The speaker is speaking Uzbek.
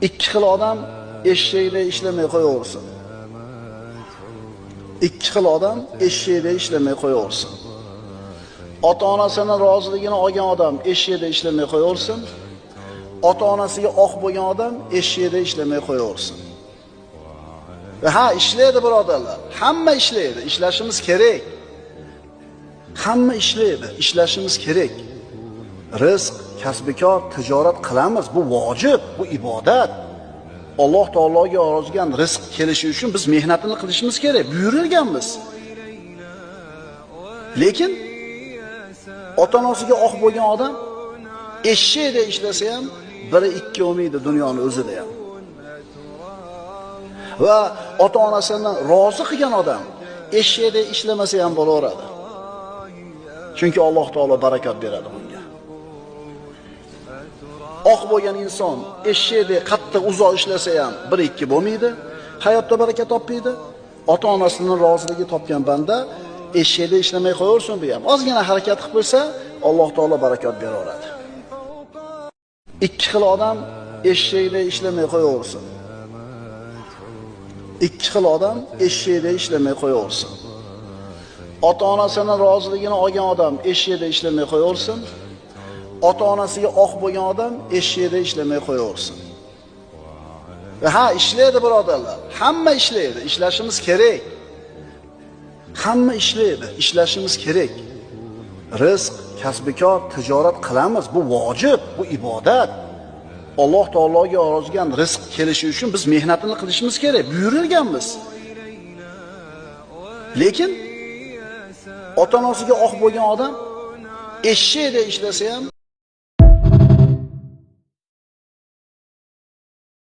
Ikki xil odam eshakdek ishlamay qo'yaversin. Ikki xil odam eshakdek ishlamay qo'yaversin. Ota-onasini roziligini olgan odam eshakdek ishlamay qo'yaversin. Ota-onasiga oq bo'lgan odam eshakdek ishlamay qo'yaversin. Ha, ishlaydi birodarlar. Hamma ishlaydi, ishlashimiz kerak. Hamma ishlaydi, ishlashimiz kerak. Rizq, kasbikor, tijorat qilamiz, bu vojib, bu ibodat. Alloh taologa yozgan rizq kelishi uchun biz mehnatini qilishimiz kerak, buyurilganmiz. Lekin ota-onasiga oq bo'lgan odam eshakdek ishlasa ham biri ikki olmaydi dunyoni o'zida ham. Va ota-onasini rozi qilgan odam eshakdek ishlamasa ham bo'laveradi. Chunki Alloh taolo barakat beradi unga. Oq bo'lgan inson eshakdek qattiq uzoq ishlasa ham bir ikki bo'lmaydi, hayotda baraka topmaydi. Ota-onasining roziligi topgan banda eshakdek ishlamay qo'yaversin bu ham. Ozgina harakat qilib qo'ysa, Alloh taolo barakat beraveradi. Ikki xil odam eshakdek ishlamay qo'yaversin. Ikki xil odam eshakdek ishlamay qo'yaversin. Ota-onasining roziligini olgan odam eshakdek ishlamay qo'yaversin. Ota-onasiga oq bo'lgan odam eshakdek ishlamay qo'yaversin. Ha, ishlaydi birodarlar. Hamma ishlaydi, ishlashimiz kerak. Hamma ishlaydi, ishlashimiz kerak. Rizq, kasbikor, tijorat qilamiz, bu vojib, bu ibodat. Alloh taologa yozgan rizq kelishi uchun biz mehnatini qilishimiz kerak, buyurilganmiz. Lekin ota-onasiga oq bo'lgan odam eshakdek ishlasa ham